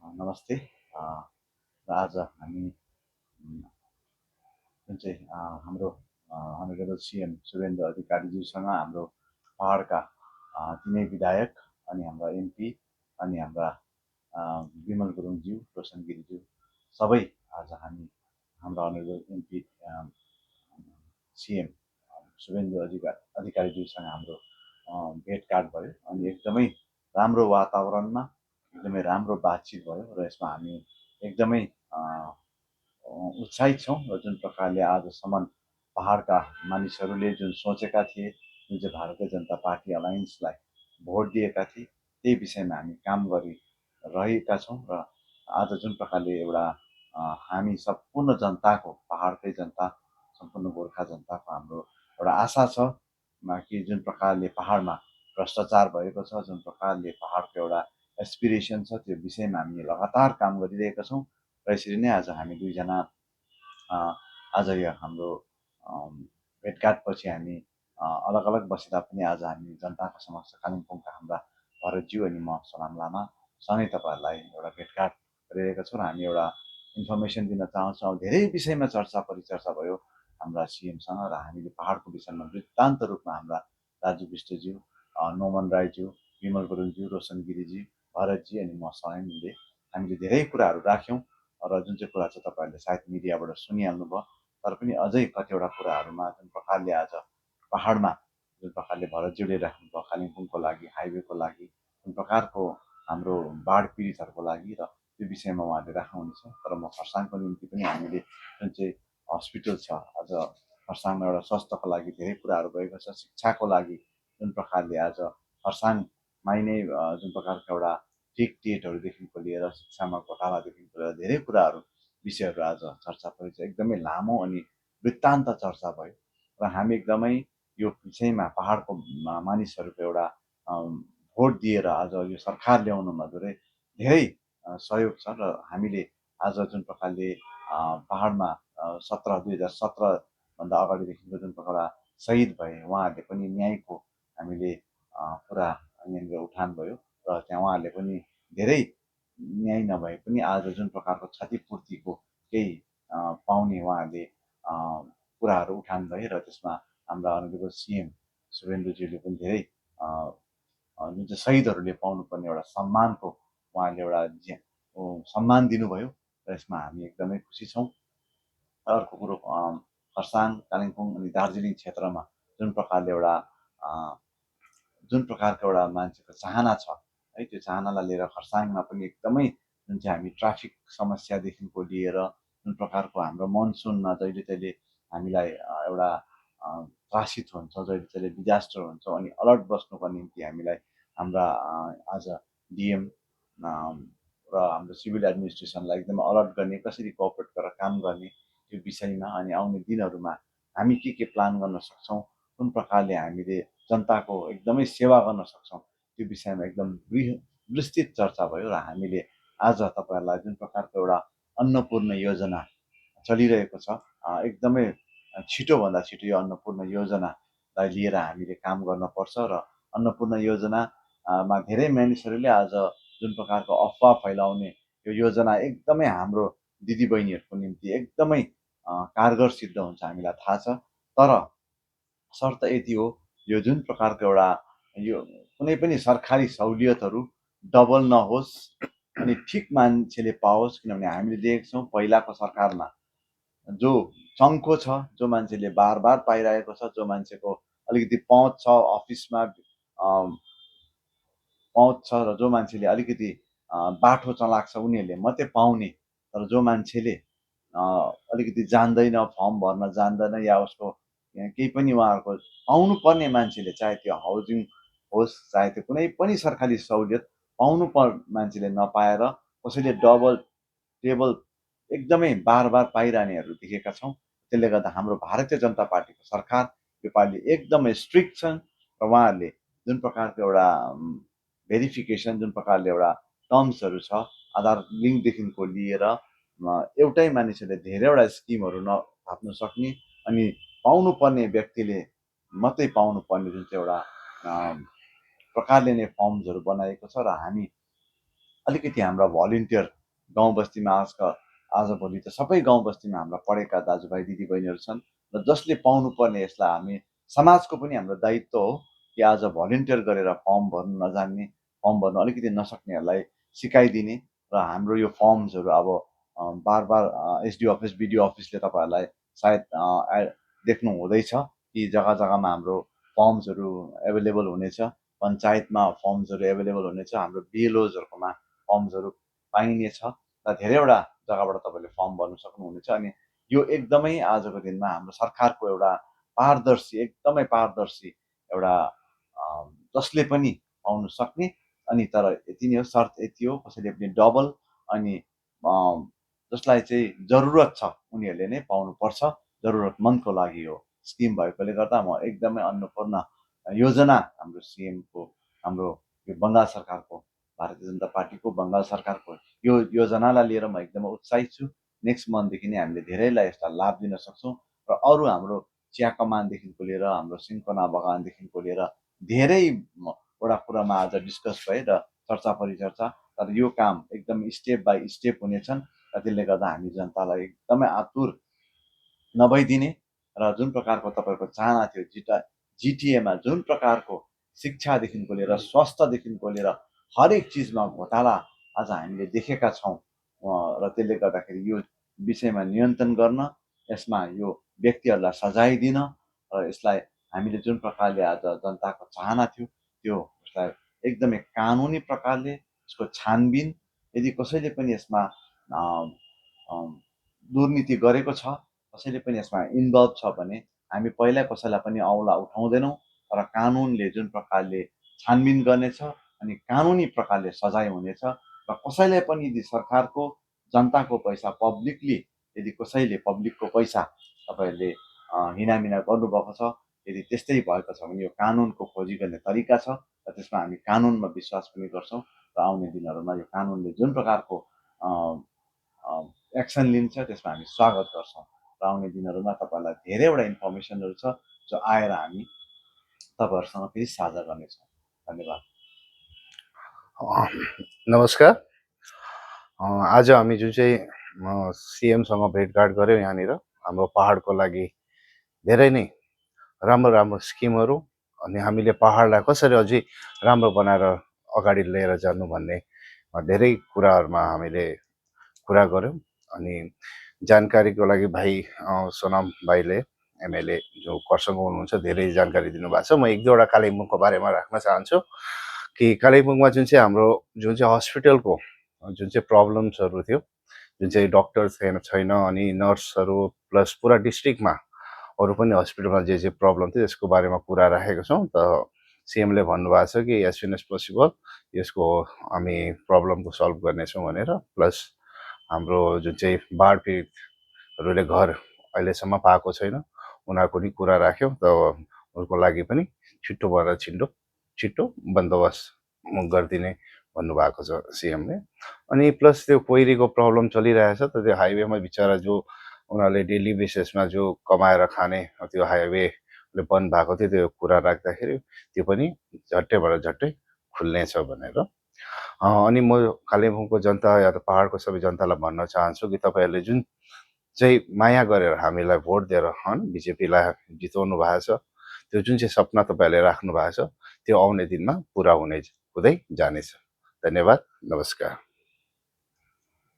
नमस्ते। र आज हामी जुन चाहिँ हाम्रो अनरेबल सिएम शुभेन्दु अधिकारीज्यूसँग हाम्रो पहाडका तिनै विधायक अनि हाम्रा एमपी अनि हाम्रा विमल गुरुङज्यू, रोशन गिरिज्यू सबै आज हामी हाम्रा अनरेबल एमपी सिएम शुभेन्दु अधिकारीज्यूसँग हाम्रो भेटघाट भयो अनि एकदमै राम्रो वातावरणमा एकदमै राम्रो बातचित भयो र यसमा हामी एकदमै उत्साहित छौँ र जुन प्रकारले आजसम्म पहाडका मानिसहरूले जुन सोचेका थिए, जुन चाहिँ भारतीय जनता पार्टी अलायन्सलाई भोट दिएका थिए, त्यही विषयमा हामी काम गरिरहेका छौँ र आज जुन प्रकारले एउटा हामी सम्पूर्ण जनताको, पहाडकै जनता, सम्पूर्ण गोर्खा जनताको हाम्रो एउटा आशा छ कि जुन प्रकारले पहाडमा भ्रष्टाचार भएको छ, जुन प्रकारले पहाडको एउटा एस्पिरेसन छ, त्यो विषयमा हामी लगातार काम गरिरहेका छौँ र यसरी नै आज हामी दुईजना आज यो हाम्रो भेटघाटपछि हामी अलग अलग बसे तापनि आज हामी जनताको समक्ष कालिम्पोङका हाम्रा भरतज्यू अनि म सलाम लामा सँगै तपाईँहरूलाई एउटा भेटघाट गरिरहेका छौँ र हामी एउटा इन्फर्मेसन दिन चाहन्छौँ। धेरै विषयमा चर्चा परिचर्चा भयो हाम्रा सिएमसँग र हामीले पहाडको विषयमा वृत्तान्त रूपमा हाम्रा राजु विष्टज्यू, नोमन राईज्यू, विमल गुरुङज्यू, रोशन गिरिजी, भरतजी अनि मसँग मिले हामीले धेरै कुराहरू राख्यौँ र जुन चाहिँ कुरा चाहिँ तपाईँहरूले सायद मिडियाबाट सुनिहाल्नुभयो, तर पनि अझै कतिवटा कुराहरूमा जुन प्रकारले आज पहाडमा जुन प्रकारले भरतज्यूले राख्नुभयो कालिम्पोङको लागि, हाइवेको लागि, जुन प्रकारको हाम्रो बाढ पीडितहरूको लागि र त्यो विषयमा उहाँले राख्नुहुनेछ। तर म खरसाङको निम्ति पनि हामीले जुन चाहिँ हस्पिटल छ, आज खरसाङमा एउटा स्वास्थ्यको लागि धेरै कुराहरू भएको छ, शिक्षाको लागि जुन प्रकारले आज खरसाङमा नै जुन प्रकारको एउटा टिक टेटहरूदेखिको लिएर शिक्षामा घोटालादेखिको लिएर धेरै कुराहरू विषयहरू आज चर्चा परिचय एकदमै लामो अनि वृत्तान्त चर्चा भयो र हामी एकदमै यो विषयमा पहाडको मानिसहरूको एउटा भोट दिएर आज यो सरकार ल्याउनुमा धेरै सहयोग छ र हामीले आज जुन प्रकारले पहाडमा 2017 अगाडिदेखिको जुन प्रकार शहीद भए उहाँहरूले पनि न्यायको हामीले कुरा यहाँनिर उठान भयो र त्यहाँ उहाँहरूले पनि धेरै न्याय नभए पनि आज जुन प्रकारको क्षतिपूर्तिको केही पाउने उहाँहरूले कुराहरू उठान भए र त्यसमा हाम्रा अनरेबल सिएम शुभेन्दुज्यूले पनि धेरै जुन चाहिँ शहीदहरूले पाउनुपर्ने एउटा सम्मानको उहाँले एउटा सम्मान दिनुभयो र यसमा हामी एकदमै खुसी छौँ। अर्को कुरो खरसाङ, कालिम्पोङ अनि दार्जिलिङ क्षेत्रमा जुन प्रकारले एउटा जुन प्रकारको एउटा मान्छेको चाहना छ है, त्यो चाहनालाई लिएर खरसाङमा पनि एकदमै जुन चाहिँ हामी ट्राफिक समस्यादेखिको लिएर जुन प्रकारको हाम्रो मनसुनमा जहिले तहिले हामीलाई एउटा त्रासित हुन्छ, जहिले तहिले डिजास्टर हुन्छ अनि अलर्ट बस्नुको निम्ति हामीलाई हाम्रा आज डिएम र हाम्रो सिभिल एडमिनिस्ट्रेसनलाई एकदमै अलर्ट गर्ने, कसरी कोअपरेट गरेर काम गर्ने त्यो विषयमा अनि आउने दिनहरूमा हामी के प्लान गर्न सक्छौँ, कुन प्रकारले हामीले जनताको एकदमै सेवा गर्न सक्छौँ, त्यो विषयमा एकदम विस्तृत चर्चा भयो र हामीले आज तपाईँहरूलाई जुन प्रकारको एउटा अन्नपूर्ण योजना चलिरहेको छ, एकदमै छिटोभन्दा छिटो यो अन्नपूर्ण योजनालाई लिएर हामीले काम गर्नुपर्छ र अन्नपूर्ण योजनामा धेरै मानिसहरूले आज जुन प्रकारको अफवाह फैलाउने यो योजना एकदमै हाम्रो दिदीबहिनीहरूको निम्ति एकदमै कारगर सिद्ध हुन्छ हामीलाई थाहा छ। तर शर्त यति हो, यो जुन प्रकारको एउटा यो कुनै पनि सरकारी सहुलियतहरू डबल नहोस् अनि ठिक मान्छेले पाओस्, किनभने हामीले देखेको छौँ पहिलाको सरकारमा जो चङ्खो छ, जो मान्छेले बार बार पाइरहेको छ, जो मान्छेको अलिकति पहुँच छ अफिसमा पहुँच छ र जो मान्छेले अलिकति बाठो चलाक छ उनीहरूले मात्रै पाउने, तर जो मान्छेले अलिकति जान्दैन, फर्म भर्न जान्दैन या उसको केही पनि उहाँहरूको पाउनुपर्ने मान्छेले, चाहे त्यो हाउसिङ होस्, चाहे त्यो कुनै पनि सरकारी सहुलियत पाउनु मान्छेले नपाएर कसैले डबल टेबल एकदमै बार बार पाइरहनेहरू देखेका छौँ। त्यसले गर्दा हाम्रो भारतीय जनता पार्टीको सरकार योपालि एकदमै स्ट्रिक्ट छन् र उहाँहरूले जुन प्रकारको एउटा भेरिफिकेसन, जुन प्रकारले एउटा टर्म्सहरू छ, आधार लिङ्कदेखिको लिएर एउटै मानिसहरूले धेरैवटा स्किमहरू नथाप्नु सक्ने अनि पाउनुपर्ने व्यक्तिले मात्रै पाउनुपर्ने जुन चाहिँ एउटा प्रकारले नै फर्म्सहरू बनाएको छ र हामी अलिकति हाम्रा भलिन्टियर गाउँ बस्तीमा आजभोलि त सबै गाउँ बस्तीमा हाम्रा पढेका दाजुभाइ दिदीबहिनीहरू छन् र जसले पाउनुपर्ने यसलाई हामी समाजको पनि हाम्रो दायित्व हो कि आज भलिन्टियर गरेर फर्म भर्नु नजान्ने, फर्म भर्नु अलिकति नसक्नेहरूलाई सिकाइदिने र हाम्रो यो फर्म्सहरू अब बार बार एसडिओ अफिस बिडिओ अफिसले तपाईँहरूलाई सायद देख्नु हुँदैछ कि जग्गा जग्गामा हाम्रो फर्म्सहरू एभाइलेबल हुनेछ, पञ्चायतमा फर्म्सहरू एभाइलेबल हुनेछ, हाम्रो बिएलओजहरूकोमा फर्म्सहरू पाइनेछ र धेरैवटा जग्गाबाट तपाईँले फर्म भर्न सक्नुहुनेछ। अनि यो एकदमै आजको दिनमा हाम्रो सरकारको एउटा पारदर्शी, एकदमै पारदर्शी एउटा जसले पनि पाउन सक्ने, अनि तर यति नै हो, शर्त यति हो कसैले पनि डबल अनि जसलाई चाहिँ जरुरत छ उनीहरूले नै पाउनुपर्छ, जरुरतमन्दको लागि हो स्किम भएकोले गर्दा म एकदमै अन्नपूर्ण योजना हाम्रो सिएमको, हाम्रो यो बङ्गाल सरकारको, भारतीय जनता पार्टीको बङ्गाल सरकारको यो योजनालाई लिएर म एकदमै उत्साहित छु। नेक्स्ट मन्थदेखि नै हामीले धेरैलाई यसलाई लाभ दिन सक्छौँ र अरू हाम्रो चिया कमानदेखिको लिएर हाम्रो सिन्कोना बगानदेखिको लिएर धेरैवटा कुरामा आज डिस्कस भए र चर्चा परिचर्चा, तर यो काम एकदम स्टेप बाई स्टेप हुनेछन् र त्यसले गर्दा हामी जनतालाई एकदमै आतुर नभइदिने र जुन प्रकारको तपाईँको चाहना थियो जिटिएमा जुन प्रकारको शिक्षादेखिको लिएर स्वास्थ्यदेखिको लिएर हरेक चिजमा घोटाला आज हामीले देखेका छौँ र त्यसले गर्दाखेरि यो विषयमा नियन्त्रण गर्न, यसमा यो व्यक्तिहरूलाई सजाय दिन र यसलाई हामीले जुन प्रकारले आज जनताको चाहना थियो त्यो यसलाई एकदमै कानुनी प्रकारले यसको छानबिन, यदि कसैले पनि यसमा दुर्नीति गरेको छ, कसैले पनि यसमा इन्भल्भ छ भने हामी पहिल्यै कसैलाई पनि औँला उठाउँदैनौँ, तर कानुनले जुन प्रकारले छानबिन गर्नेछ अनि कानुनी प्रकारले सजाय हुनेछ र कसैलाई पनि यदि सरकारको जनताको पैसा पब्लिकली यदि कसैले पब्लिकको पैसा तपाईँहरूले हिनामिना गर्नुभएको छ, यदि त्यस्तै भएको छ भने यो कानुनको खोजी गर्ने तरिका छ र त्यसमा हामी कानुनमा विश्वास पनि गर्छौँ र आउने दिनहरूमा यो कानुनले जुन प्रकारको एक्सन लिन्छ त्यसमा हामी स्वागत गर्छौँ र आउने दिनहरूमा तपाईँहरूलाई धेरैवटा इन्फर्मेसनहरू छ जो आएर हामी तपाईँहरूसँग फेरि साझा गर्नेछौँ। धन्यवाद। नमस्कार। आज हामी जुन चाहिँ सिएमसँग भेटघाट गऱ्यौँ यहाँनिर हाम्रो पहाडको लागि धेरै नै राम्रो राम्रो स्किमहरू अनि हामीले पहाडलाई कसरी अझै राम्रो बनाएर अगाडि लिएर जानु भन्ने धेरै कुराहरूमा हामीले कुरा गऱ्यौँ। अनि जानकारीको लागि भाइ सोनाम भाइले एमएलए जो खरसाङ हुनुहुन्छ धेरै जानकारी दिनुभएको छ। म एक दुईवटा कालिम्पोङको बारेमा राख्न चाहन्छु कि कालिम्पोङमा जुन चाहिँ हाम्रो जुन चाहिँ हस्पिटलको जुन चाहिँ प्रब्लम्सहरू थियो, जुन चाहिँ डक्टर छैन अनि नर्सहरू प्लस पुरा डिस्ट्रिक्टमा अरू पनि हस्पिटलमा जे प्रब्लम थियो त्यसको बारेमा कुरा राखेको छौँ। त सिएमले भन्नुभएको छ कि एज सुन एज पोसिबल यसको हामी प्रब्लमको सल्भ गर्नेछौँ भनेर। प्लस हाम्रो जुन चाहिँ बाढ पीडितहरूले घर अहिलेसम्म पाएको छैन उनीहरूको नि कुरा राख्यौँ। त उनको लागि पनि छिट्टोभन्दा छिट्टो बन्दोबस्त गरिदिने भन्नुभएको छ सिएमले। अनि प्लस त्यो कोइरीको प्रब्लम चलिरहेछ त त्यो हाइवेमा बिचरा जो उनीहरूले डेली बेसिसमा जो कमाएर खाने त्यो हाइवेले बन्द भएको थियो त्यो कुरा राख्दाखेरि त्यो पनि झट्टै खुल्नेछ भनेर। अनि म कालिम्पोङको जनता या त पहाडको सबै जनतालाई भन्न चाहन्छु कि तपाईँहरूले जुन चाहिँ माया गरेर हामीलाई भोट दिएर बिजेपीलाई जिताउनु भएको छ, त्यो जुन चाहिँ सपना तपाईँहरूले राख्नु भएको छ त्यो आउने दिनमा पुरा हुँदै जानेछ। धन्यवाद, नमस्कार।